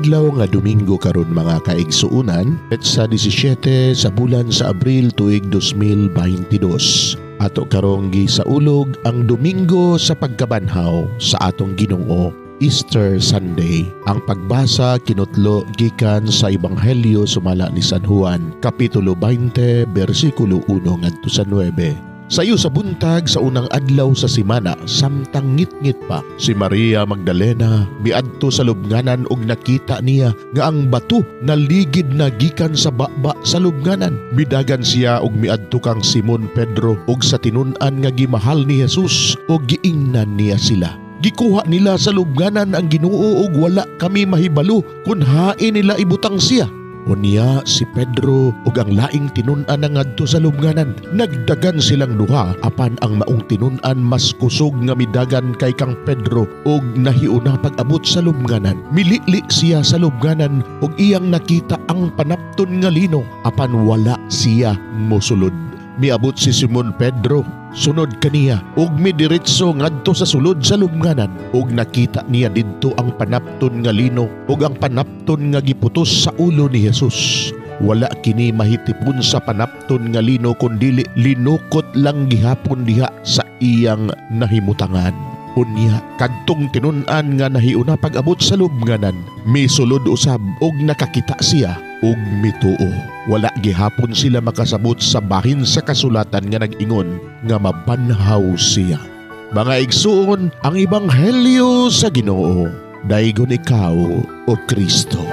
Adlaw nga Domingo karon, mga kaigsuunan, petsa 17 sa bulan sa Abril, tuig 2022. Ato karong gisaulog ang Domingo sa Pagkabanhaw sa atong Ginoo, Easter Sunday. Ang pagbasa kinutlo gikan sa Ebanghelyo sumala ni San Juan, Kapitulo 20, bersikulo 1 ngadto sa 9. Sayo sa buntag sa unang adlaw sa simana, samtang ngitngit pa, si Maria Magdalena miadto sa lubnganan ug nakita niya nga ang bato naligid na gikan sa baba sa lubnganan. Midagan siya ug miadto kang Simon Pedro ug sa tinun-an nga gimahal ni Jesus ug giingnan niya sila, "Gikuha nila sa lubnganan ang Ginoo ug wala kami mahibalo kung hain nila ibutang siya." Unya si Pedro ug ang laing tinun-an ngadto sa lubnganan. Nagdagan silang duha, apan ang maong tinun-an mas kusog nga midagan kay kang Pedro ug nahiuna pag-abot sa lubnganan. Milili siya sa lubnganan ug iyang nakita ang panapton nga lino, apan wala siya mosulod. Miabot si Simon Pedro sunod kaniya ug midiretso ngadto sa sulod sa lubnganan ug nakita niya didto ang panapton nga lino ug ang panapton nga giputos sa ulo ni Jesus. Wala kini mahitipon sa panapton nga lino kundili linukot lang gihapon diha sa iyang nahimutangan. Unya kadtong tinun-an nga nahiuna pag-abot sa lubnganan misulod usab ug nakakita siya ug mituo. Wala gihapon sila makasabot sa bahin sa kasulatan nga nag-ingon nga mabanhaw siya. Mga igsuon, ang ebanghelyo sa Ginoo. Daygon ikaw, O Kristo.